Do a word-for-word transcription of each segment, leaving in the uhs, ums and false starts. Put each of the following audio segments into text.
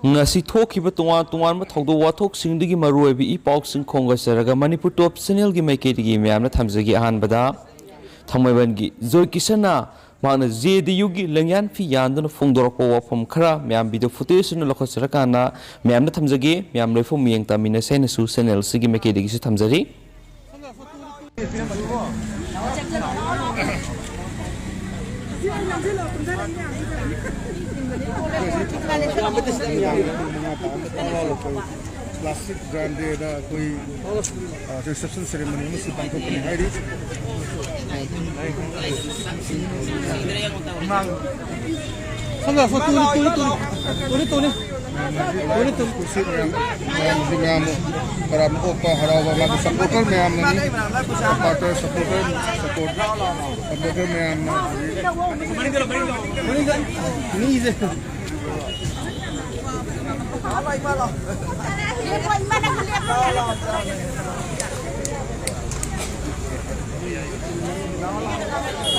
ꯉꯁꯤ ꯊꯣꯛꯈꯤꯕ ꯇꯣꯉꯥꯟ ꯇꯣꯉꯥꯟꯕ ꯊꯧꯗꯣꯛ ꯋꯥꯊꯣꯛꯁꯤꯡꯗꯨꯒꯤ ꯃꯔꯨꯑꯣꯏꯕ ꯏ ꯄꯥꯎꯁꯤꯡ ꯈꯣꯝꯒꯠꯆꯔꯒ ꯃꯅꯤꯄꯨꯔ ꯇꯣꯞ ꯆꯦꯅꯦꯜꯒꯤ ꯃꯥꯏꯀꯩꯗꯒꯤ ꯃꯌꯥꯝꯅ ꯊꯝꯖꯒꯦ꯫ ꯑꯍꯥꯟꯕꯗ ꯊꯥꯡꯃꯩꯕꯟꯒꯤ ꯖꯣꯏ ꯀꯤꯁꯟꯅ ꯃꯍꯥꯛꯅ ꯖꯦ ꯗꯤ ꯌꯨꯒꯤ ꯂꯦꯡꯌꯥꯟ ꯐꯤ ꯌꯥꯟꯗꯨꯅ ꯐꯣꯡꯗꯣꯔꯛꯄ ꯋꯥꯐꯝ ꯈꯔ ꯃꯌꯥꯝ ꯚꯤꯗꯤꯑꯣ ꯐꯨꯇꯦꯖ ꯑꯣꯏꯅ ꯂꯧꯈꯠꯆꯔꯀꯥꯟꯗ ꯃꯌꯥꯝꯗ ꯊꯝꯖꯒꯦ꯫ ꯃꯌꯥꯝ ꯂꯣꯏꯐꯥꯎ ꯃꯤꯠꯌꯦꯡ ꯇꯥꯃꯤꯟꯅꯁꯦ ꯍꯥꯏꯅꯁꯨ ꯆꯦꯅꯦꯜꯁꯤꯒꯤ ꯃꯥꯏꯀꯩꯗꯒꯤꯁꯨ ꯊꯝꯖꯔꯤ꯫ ꯄ꯭ꯂꯥꯁꯇꯤꯛ ꯒ꯭ꯔꯥꯟꯗꯦꯗ ꯑꯩꯈꯣꯏ, ꯑ, ꯔꯤꯁꯦꯞꯁꯟ ꯁꯦꯔꯦꯃꯣꯅꯤ ꯑꯃꯁꯨ ꯄꯥꯡꯊꯣꯛꯀꯅꯤ ꯍꯥꯏꯔꯤ꯫ ꯁꯝꯅ ꯍꯥꯏꯔꯕꯗ ꯇꯨꯅꯤ, ꯇꯨꯅꯤ, ꯇꯨꯅꯤ, ꯇꯨꯅꯤ꯫ ꯇꯨꯅꯤ, ꯇꯨꯅꯤ꯫ ꯃꯌꯥꯝ, ꯃꯌꯥꯝꯁꯤ ꯃꯌꯥꯝ ꯇꯔꯥꯝꯅ ꯑꯣꯛꯄ, ꯍꯔꯥꯎꯕ, ꯃꯥꯒꯤ ꯁꯄꯣꯔꯇꯔ ꯃꯌꯥꯝꯅꯅꯤ꯫ ꯁꯄꯣꯔꯇꯔ, ꯁꯄꯣꯔꯇꯔ, ꯁꯄꯣꯔꯇꯔ, ꯁꯄꯣꯔꯇꯔ ꯃꯌꯥꯝꯅ ꯍꯧꯖꯤꯛ ꯃꯤꯁꯦ꯫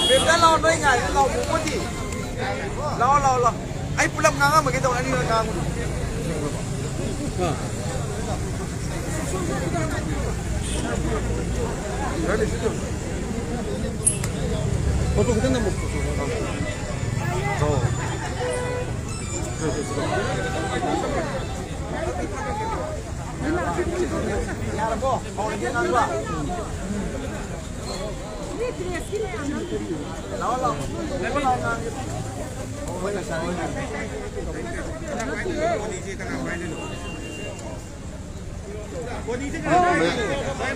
ꯂꯦꯞꯇ ꯂꯥꯛꯑꯣ, ꯅꯣꯏ ꯉꯥꯏꯔꯦ, ꯂꯥꯛꯑꯣ, ꯃꯣꯃꯣꯗꯤ꯫ ꯂꯥꯛꯑꯣ, ꯂꯥꯛꯑꯣ, ꯂꯥꯛꯑꯣ꯫ ꯑꯩ ꯄꯨꯂꯞ ꯉꯥꯡꯉꯝꯃꯒꯦ ꯇꯧꯕꯅꯦ, ꯑꯅꯤꯔꯛ ꯉꯥꯡꯉꯨꯅꯨ꯫ ꯐꯣꯇꯣ ꯈꯤꯇꯪ ꯅꯝꯃꯣ꯫ ꯌꯥꯔꯕꯣ? ꯍꯧꯔꯒꯦ ꯉꯥꯡꯕ꯫ ꯂꯥꯛꯑꯣ, ꯂꯥꯛꯑꯣ꯫ ꯂꯥꯛꯑꯣ, ꯉꯥꯡꯒꯦ꯫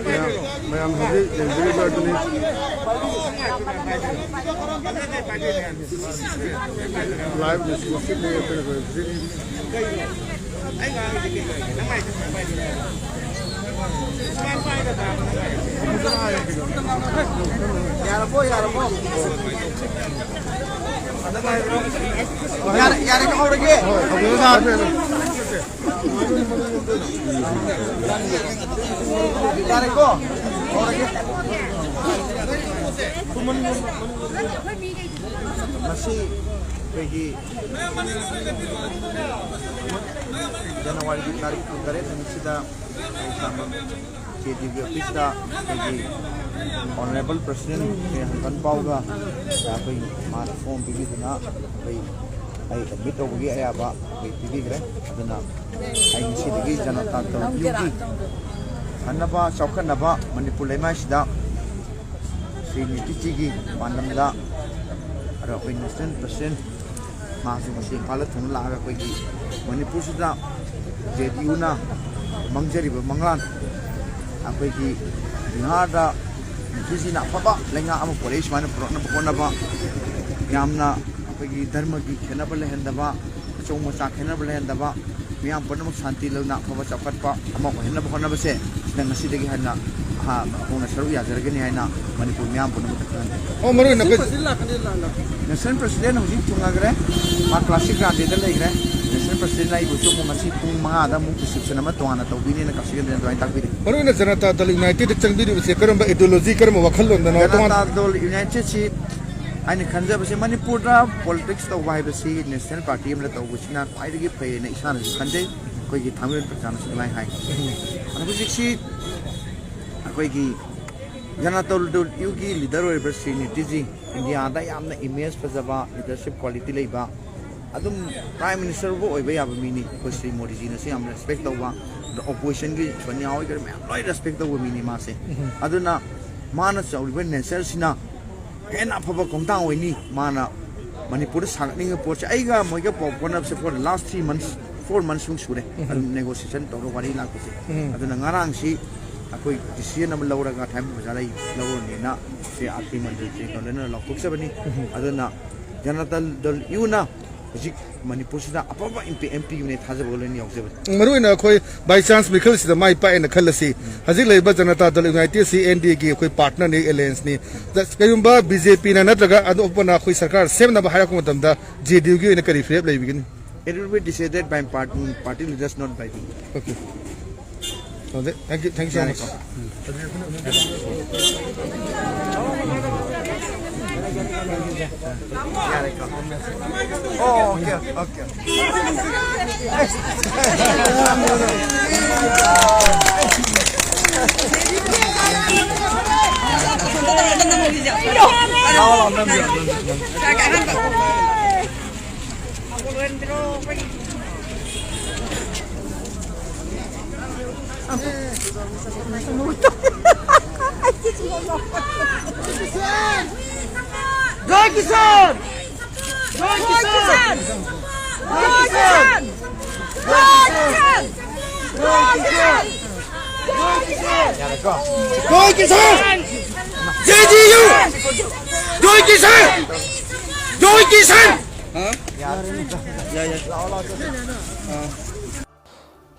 ꯃꯌꯥꯝ, ꯃꯌꯥꯝ ꯍꯧꯖꯤꯛ ꯌꯦꯡꯕꯤꯔꯤꯕ ꯑꯗꯨꯅꯤ꯫ Live exclusive ꯅꯤ ꯑꯩꯈꯣꯏꯅ ꯇꯧꯔꯤꯁꯤ꯫ ꯌꯥꯔꯕꯣ, ꯌꯥꯔꯕꯣ? ꯌꯥꯔꯦ, ꯌꯥꯔꯦ, ꯍꯧꯔꯒꯦ꯫ ꯍꯣꯏ, ꯍꯧꯕꯤꯔꯣ, ꯁꯥꯔ꯫ ꯌꯥꯔꯦꯀꯣ? ꯍꯧꯔꯒꯦ꯫ ꯃꯁꯤ ꯑꯩꯈꯣꯏꯒꯤ ꯖꯅꯋꯥꯔꯤꯒꯤ ꯇꯥꯔꯤꯛ ꯀꯨꯟꯇꯔꯦꯠ ꯅꯨꯃꯤꯠꯁꯤꯗ ꯑꯩ ꯇꯥꯃꯣ ꯀꯦ ꯗꯤꯒꯤ ꯑꯣꯐꯤꯁꯇ ꯑꯩꯈꯣꯏꯒꯤ ꯑꯣꯅꯔꯦꯕꯜ ꯄ꯭ꯔꯁꯤꯗꯦꯟ ꯁ꯭ꯔꯤ ꯍꯪꯒꯟ ꯄꯥꯎꯒ ꯑꯩꯈꯣꯏ ꯃꯥꯅ ꯐꯣꯝ ꯄꯤꯕꯤꯗꯨꯅ ꯑꯩꯈꯣꯏ ꯑꯩ ꯑꯦꯗꯃꯤꯠ ꯇꯧꯕꯒꯤ ꯑꯌꯥꯕ ꯑꯩꯈꯣꯏ ꯄꯤꯕꯤꯈ꯭ꯔꯦ꯫ ꯑꯗꯨꯅ ꯑꯩ ꯉꯁꯤꯗꯒꯤ ꯖꯅꯇꯥ ꯗꯜ ꯌꯨꯒꯤ ꯐꯅꯕ ꯆꯥꯎꯈꯠꯅꯕ ꯃꯅꯤꯄꯨꯔ ꯂꯩꯃꯥꯏꯁꯤꯗ ꯁ꯭ꯔꯤ ꯅꯤꯇꯤꯖꯤꯒꯤ ꯄꯥꯟꯗꯝꯗ ꯑꯗꯣ ꯑꯩꯈꯣꯏ ꯅꯦꯁꯅꯦꯜ ꯄ꯭ꯔꯁꯤꯗꯦꯟ ꯃꯥꯁꯨ ꯉꯁꯤ ꯏꯝꯐꯥꯜꯗ ꯊꯨꯡꯅ ꯂꯥꯛꯑꯒ ꯑꯩꯈꯣꯏꯒꯤ ꯃꯅꯤꯄꯨꯔꯁꯤꯗ ꯖꯦ ꯗꯤ ꯌꯨꯅ ꯃꯥꯡꯖꯔꯤꯕ ꯃꯪꯂꯥꯟ ꯑꯩꯈꯣꯏꯒꯤ ꯕꯤꯍꯥꯔꯗ ꯅꯤꯇꯤꯖꯤꯅ ꯑꯐꯕ ꯂꯩꯉꯥꯛ ꯑꯃ ꯄꯨꯔꯛꯏ ꯁꯨꯃꯥꯏꯅ ꯄꯨꯔꯛꯅꯕ ꯍꯣꯠꯅꯕ ꯌꯥꯝꯅ ꯑꯩꯈꯣꯏꯒꯤ ꯙꯔꯃꯒꯤ ꯈꯦꯠꯅꯕ ꯂꯩꯍꯟꯗꯕ ꯑꯆꯧ ꯃꯆꯥ ꯈꯦꯠꯅꯕ ꯂꯩꯍꯟꯗꯕ ꯃꯤꯌꯥꯝ ꯄꯨꯝꯅꯃꯛ ꯁꯥꯟꯇꯤ ꯂꯩꯅ ꯑꯐꯕ ꯆꯥꯎꯈꯠꯄ ꯑꯃ ꯑꯣꯏꯍꯟꯅꯕ ꯍꯣꯠꯅꯕꯁꯦ ꯁꯤꯗ ꯉꯁꯤꯗꯒꯤ ꯍꯦꯟꯅ ꯑꯍꯥ ꯍꯧꯅ ꯁꯔꯨꯛ ꯌꯥꯖꯔꯒꯅꯤ ꯍꯥꯏꯅ ꯃꯅꯤꯄꯨꯔ ꯃꯤꯌꯥꯝ ꯄꯨꯝꯅꯃꯛꯇ ꯈꯪꯍꯟꯖꯔꯤ꯫ ꯑꯣ ꯃꯔꯨ ꯑꯣꯏꯅ ꯑꯩꯈꯣꯏ ꯅꯦꯁꯅꯦꯜ ꯄ꯭ꯔꯁꯤꯗꯦꯟ ꯍꯧꯖꯤꯛ ꯊꯨꯡꯅꯈ꯭ꯔꯦ꯫ ꯃꯥ ꯀ꯭ꯂꯥꯁꯤꯛ ꯒ꯭ꯔꯥꯟꯗꯦꯗ ꯂꯩꯈ꯭ꯔꯦ꯫ ꯅꯦꯁꯅꯦꯜ ꯄ꯭ꯔꯁꯤꯗꯦꯟ ꯑꯩꯕꯨꯁꯨ ꯑꯃꯨꯛ ꯉꯁꯤ ꯄꯨꯡ ꯃꯉꯥꯗ ꯑꯃꯨꯛ ꯔꯤꯁꯤꯞꯁꯟ ꯑꯃ ꯇꯣꯉꯥꯟꯅ ꯇꯧꯕꯤꯅꯤꯅ ꯀ꯭ꯂꯥꯁꯤꯛ ꯒ꯭ꯔꯥꯟꯗꯦꯗ ꯑꯗꯨꯃꯥꯏꯅ ꯇꯥꯛꯄꯤꯔꯦ꯫ ꯃꯔꯨ ꯑꯣꯏꯅ ꯖꯅꯇꯥ ꯗꯜ ꯌꯨꯅꯥꯏꯇꯦꯗ ꯆꯪꯕꯤꯔꯤꯕꯁꯦ ꯀꯔꯝꯕ ꯑꯥꯏꯗꯤꯌꯣꯂꯣꯖꯤ ꯀꯔꯝꯕ ꯋꯥꯈꯜꯂꯣꯟꯗꯅꯣ ꯇꯣꯉꯥꯟ ꯖꯅꯇꯥ ꯗꯜ ꯌꯨꯅꯥꯏꯇꯦꯗꯁꯤ ꯑꯩꯅ ꯈꯟꯖꯕꯁꯦ ꯃꯅꯤꯄꯨꯔꯗ ꯄꯣꯂꯤꯇꯤꯛꯁ ꯇꯧꯕ ꯍꯥꯏꯕꯁꯤ ꯅꯦꯁꯅꯦꯜ ꯄꯥꯔꯇꯤ ꯑꯃꯗ ꯇꯧꯕꯁꯤꯅ ꯈ꯭ꯋꯥꯏꯗꯒꯤ ꯐꯩ ꯍꯥꯏꯅ ꯏꯁꯥꯅꯁꯨ ꯈꯟꯖꯩ꯫ ꯑꯩꯈꯣꯏꯒꯤ ꯊꯥꯡꯃꯩꯕꯟ ꯄ꯭ꯔꯖꯥꯅꯁꯨ ꯑꯗꯨꯃꯥꯏꯅ ꯍꯥꯏ꯫ ꯑꯗꯣ ꯍꯧꯖꯤꯛꯁꯤ ꯑꯩꯈꯣꯏꯒꯤ ꯖꯅꯇꯥ ꯗꯜ ꯌꯨꯒꯤ ꯂꯤꯗꯔ ꯑꯣꯏꯔꯤꯕ ꯁ꯭ꯔꯤ ꯅꯤꯇꯤꯖꯤ ꯏꯟꯗꯤꯌꯥꯗ ꯌꯥꯝꯅ ꯏꯃꯦꯖ ꯐꯖꯕ ꯂꯤꯗꯔꯁꯤꯞ ꯀ꯭ꯋꯥꯂꯤꯇꯤ ꯂꯩꯕ ꯑꯗꯨꯝ ꯄ꯭ꯔꯥꯏꯝ ꯃꯤꯅꯤꯁꯇꯔꯕꯨ ꯑꯣꯏꯕ ꯌꯥꯕ ꯃꯤꯅꯤ꯫ ꯑꯩꯈꯣꯏ ꯁ꯭ꯔꯤ ꯃꯣꯗꯤꯖꯤꯅꯁꯨ ꯌꯥꯝ ꯔꯦꯁꯄꯦꯛ ꯇꯧꯕ ꯑꯗꯣ ꯑꯣꯄꯣꯖꯤꯁꯟꯒꯤ ꯁꯣꯅꯤꯌꯥ ꯍꯣꯏꯒ ꯃꯌꯥꯝ ꯂꯣꯏ ꯔꯦꯁꯄꯦꯛ ꯇꯧꯕ ꯃꯤꯅꯤ ꯃꯥꯁꯦ꯫ ꯑꯗꯨꯅ ꯃꯥꯅ ꯆꯧꯔꯤꯕ ꯅꯦꯆꯔꯁꯤꯅ ꯍꯦꯟꯅ ꯑꯐꯕ ꯈꯣꯡꯊꯥꯡ ꯑꯣꯏꯅꯤ꯫ ꯃꯥꯅ ꯃꯅꯤꯄꯨꯔꯗ ꯁꯥꯒꯠꯅꯤꯡꯉꯤꯕ ꯄꯣꯠꯁꯦ ꯑꯩꯒ ꯃꯣꯏꯒ ꯄꯥꯎ ꯐꯥꯎꯅꯕꯁꯦ for the last three months, four months ꯃꯨꯛ ꯁꯨꯔꯦ ꯑꯗꯨꯝ ꯅꯦꯒꯣꯁꯤꯌꯦꯁꯟ ꯇꯧꯔꯒ ꯋꯥꯔꯤ ꯂꯥꯛꯄꯁꯦ꯫ ꯑꯗꯨꯅ ꯉꯔꯥꯡꯁꯤ ꯑꯩꯈꯣꯏ ꯗꯤꯁꯤꯖꯟ ꯑꯃ ꯂꯧꯔꯒ ꯊꯥꯏꯃ ꯕꯖꯥꯔ ꯑꯩ ꯂꯧꯔꯅꯤꯅ ꯁꯤ ꯑꯥꯔ ꯄꯤ ꯃꯟꯗꯤꯔ ꯆꯦꯛ ꯂꯣꯏꯅꯅ ꯂꯥꯎꯊꯣꯛꯆꯕꯅꯤ꯫ ꯑꯗꯨꯅ ꯖꯅꯇꯥ ꯗꯜ ꯌꯨꯅ ꯍꯧꯖꯤꯛ ꯃꯅꯤꯄꯨꯔꯁꯤꯗ ꯑꯐꯕ ꯏꯝꯄꯦꯛ ꯑꯃ ꯄꯤꯒꯅꯤ ꯊꯥꯖꯕꯒ ꯂꯣꯏꯅ ꯌꯥꯎꯖꯕꯅꯤ꯫ ꯃꯔꯨꯑꯣꯏꯅ ꯑꯩꯈꯣꯏ by chance ꯃꯤꯈꯜꯁꯤꯗ ꯃꯥꯏ ꯄꯥꯛꯑꯦꯅ ꯈꯜꯂꯁꯤ꯫ ꯍꯧꯖꯤꯛ ꯂꯩꯔꯤꯕ ꯖꯅꯇꯥ ꯗꯜ ꯌꯨꯅꯥꯏꯇꯦꯗꯁꯤ ꯑꯦꯟ ꯗꯤ ꯑꯦꯒꯤ ꯑꯩꯈꯣꯏ ꯄꯥꯔꯠꯅꯔꯅꯤ, ꯑꯦꯂꯌꯦꯟꯁꯅꯤ꯫ ꯀꯩꯒꯨꯝꯕ ꯕꯤ ꯖꯦ ꯄꯤꯅ ꯅꯠꯇ꯭ꯔꯒ ꯑꯇꯣꯞꯄꯅ ꯑꯩꯈꯣꯏ ꯁꯔꯀꯥꯔ ꯁꯦꯝꯅꯕ ꯍꯥꯏꯔꯛꯄ ꯃꯇꯝꯗ ꯖꯦ ꯗꯤ ꯌꯨꯒꯤ ꯑꯣꯏꯅ ꯀꯔꯤ ꯐꯤꯔꯦꯞ ꯂꯩꯕꯤꯒꯅꯤ? It will be decided by party, party leaders, not by me. Okay. Thank you, thank you so much. Oh, okay, okay. Joy Kisan! Joy Kisan! Joy Kisan! Joy Kisan! Joy Kisan! Joy Kisan! Joy Kisan! Joy Kisan! Joy Kisan! Joy Kisan!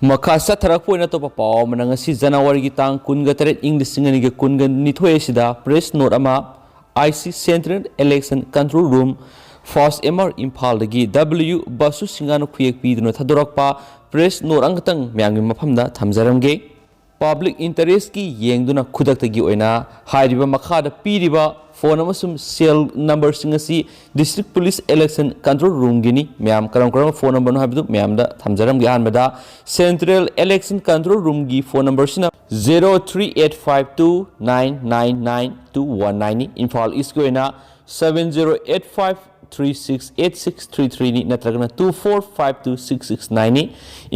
ꯃꯈꯥ ꯆꯠꯊꯔꯛꯄ ꯑꯣꯏꯅ ꯑꯇꯣꯞꯄ ꯄꯥꯎ ꯑꯃꯅ, ꯉꯁꯤ ꯖꯅꯋꯥꯔꯤꯒꯤ ꯇꯥꯡ ꯀꯨꯟꯒ ꯇꯔꯦꯠ, ꯏꯪ ꯂꯤꯁꯤꯡ ꯑꯅꯤꯒ ꯀꯨꯟꯒ ꯅꯤꯊꯣꯏ ꯑꯁꯤꯗ ꯄ꯭ꯔꯦꯁ ꯅꯣꯠ ꯑꯃ I C Central Election Control Room, first M R ꯏꯝꯐꯥꯜꯗꯒꯤ ꯗꯕ꯭ꯂꯤꯎ ꯕꯥꯁꯨ ꯁꯤꯡꯍꯅ ꯈꯨꯌꯦꯛ ꯄꯤꯗꯨꯅ ꯊꯥꯗꯣꯔꯛꯄ ꯄ꯭ꯔꯦꯁ ꯅꯣꯠ ꯑꯃꯈꯛꯇꯪ ꯃꯌꯥꯝꯒꯤ ꯃꯐꯝꯗ ꯊꯝꯖꯔꯝꯒꯦ꯫ ꯄꯕ꯭ꯂꯤꯛ ꯏꯟꯇꯔꯦꯁꯀꯤ ꯌꯦꯡꯗꯨꯅ ꯈꯨꯗꯛꯇꯒꯤ ꯑꯣꯏꯅ ꯍꯥꯏꯔꯤꯕ ꯃꯈꯥꯗ ꯄꯤꯔꯤꯕ ꯐꯣꯟ ꯑꯃꯁꯨꯡ ꯁꯦꯜ ꯅꯝꯕꯔꯁꯤꯡ ꯑꯁꯤ District Police Election Control Roomꯒꯤꯅꯤ꯫ ꯃꯌꯥꯝ ꯀꯔꯝ ꯀꯔꯝꯕ ꯐꯣꯟ ꯅꯝꯕꯔꯅꯣ ꯍꯥꯏꯕꯗꯨ ꯃꯌꯥꯝꯗ ꯊꯝꯖꯔꯝꯒꯦ꯫ ꯑꯍꯥꯟꯕꯗ Central Election Control Roomꯒꯤ ꯐꯣꯟ ꯅꯝꯕꯔꯁꯤꯅ zero three eight five two nine nine nine two one nineꯅꯤ꯫ ꯏꯝꯐꯥꯜ ꯏꯁꯀꯤ ꯑꯣꯏꯅ seven zero eight five three six eight six three threeꯅꯤ, ꯅꯠꯇ꯭ꯔꯒꯅ two four five two six six nineꯅꯤ꯫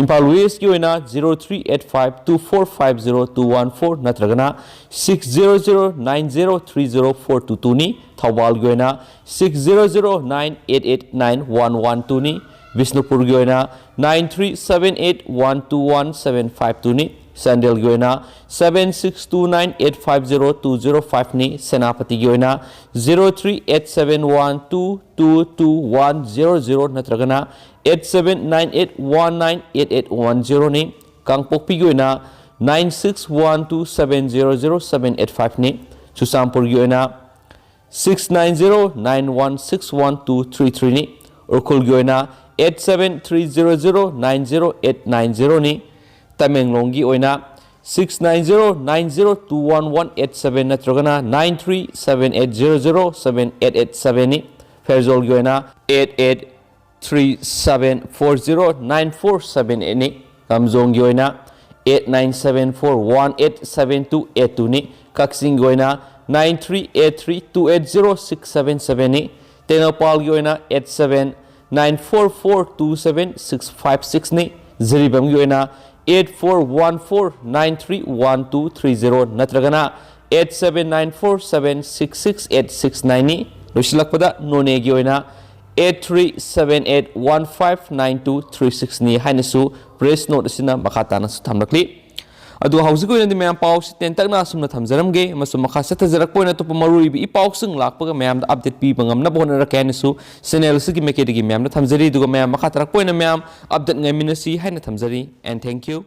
Imphal ꯋꯦꯁꯀꯤ ꯑꯣꯏꯅ zero three eight five two four five zero two one four ꯅꯠꯇ꯭ꯔꯒꯅ six zero zero nine zero three zero four two twoꯅꯤ꯫ ꯊꯧꯕꯥꯜꯒꯤ ꯑꯣꯏꯅ six zero zero nine eight eight nine one one twoꯅꯤ꯫ ꯕꯤꯁꯅꯨꯄꯨꯔꯒꯤ ꯑꯣꯏꯅ nine three seven eight one two one seven five twoꯅꯤ꯫ ꯆꯥꯟꯗꯦꯜꯒꯤ ꯑꯣꯏꯅ seven six two nine eight five zero two zero fiveꯅꯤ꯫ ꯁꯦꯅꯥꯄꯇꯤꯒꯤ ꯑꯣꯏꯅ zero three eight seven one two two two one zero zero ꯅꯠꯇ꯭ꯔꯒꯅ eight seven nine eight one nine eight eight one zeroꯅꯤ꯫ ꯀꯥꯡꯄꯣꯛꯄꯤꯒꯤ ꯑꯣꯏꯅ nine six one two seven zero zero seven eight fiveꯅꯤ꯫ ꯆꯨꯔꯆꯥꯟꯄꯨꯔꯒꯤ ꯑꯣꯏꯅ six nine zero nine one six one two three threeꯅꯤ꯫ ꯎꯈ꯭ꯔꯨꯜꯒꯤ ꯑꯣꯏꯅ eight seven three zero zero nine zero eight nine zeroꯅꯤ꯫ ꯇꯃꯦꯡꯂꯣꯡꯒꯤ ꯑꯣꯏꯅ six nine zero nine zero two one one eight seven ꯅꯠꯇ꯭ꯔꯒꯅ nine three seven eight zero zero seven eight eight sevenꯅꯤ꯫ ꯐꯦꯔꯖꯣꯜꯒꯤ ꯑꯣꯏꯅ eight eight three seven four zero nine four seven eight ꯅꯤ꯫ ꯀꯥꯝꯖꯣꯡꯒꯤ ꯑꯣꯏꯅ eight nine seven four one eight seven two eight two ꯅꯤ꯫ ꯀꯛꯆꯤꯡꯒꯤ ꯑꯣꯏꯅ nine three eight three two eight zero six seven seven ꯅꯤ꯫ ꯇꯦꯡꯅꯧꯄꯜꯒꯤ ꯑꯣꯏꯅ eight seven nine four four two seven six five six ꯅꯤ꯫ ꯖꯤꯔꯤꯕꯥꯝꯒꯤ ꯑꯣꯏꯅ eight four one four nine three one two three zero ꯅꯠꯇ꯭ꯔꯒꯅ eight seven nine four seven six six eight six nine ꯅꯤ꯫ ꯂꯣꯏꯁꯤꯜꯂꯛꯄꯗ ꯅꯣꯅꯦꯒꯤ ꯑꯣꯏꯅ eight three seven eight one five nine two three six ꯅꯤ ꯍꯥꯏꯅꯁꯨ press note ꯑꯁꯤꯅ ꯃꯈꯥ ꯇꯥꯅꯁꯨ ꯊꯝꯂꯛꯂꯤ꯫ ꯑꯗꯨ ꯍꯧꯖꯤꯛꯀꯤ ꯑꯣꯏꯅꯗꯤ ꯃꯌꯥꯝ ꯄꯥꯎꯁꯤ ꯇꯦꯟꯇꯛꯅ ꯑꯁꯨꯝꯅ ꯊꯝꯖꯔꯝꯒꯦ, ꯑꯃꯁꯨꯡ ꯃꯈꯥ ꯆꯠꯊꯖꯔꯛꯄ ꯑꯣꯏꯅ ꯑꯇꯣꯞꯄ ꯃꯔꯨꯑꯣꯏꯕ ꯏ ꯄꯥꯎꯁꯤꯡ ꯂꯥꯛꯄꯒ ꯃꯌꯥꯝꯗ update ꯄꯤꯕ ꯉꯝꯅꯕ ꯍꯣꯠꯅꯔꯛꯀꯦ ꯍꯥꯏꯅꯁꯨ channel ꯑꯁꯤꯒꯤ ꯃꯥꯏꯀꯩꯗꯒꯤ ꯃꯌꯥꯝꯗ ꯊꯝꯖꯔꯤ꯫ ꯑꯗꯨꯒ ꯃꯌꯥꯝ ꯃꯈꯥ ꯇꯥꯔꯛꯄ ꯑꯣꯏꯅ ꯃꯌꯥꯝ update ꯉꯥꯏꯃꯤꯟꯅꯁꯤ ꯍꯥꯏꯅ ꯊꯝꯖꯔꯤ꯫ And thank you꯫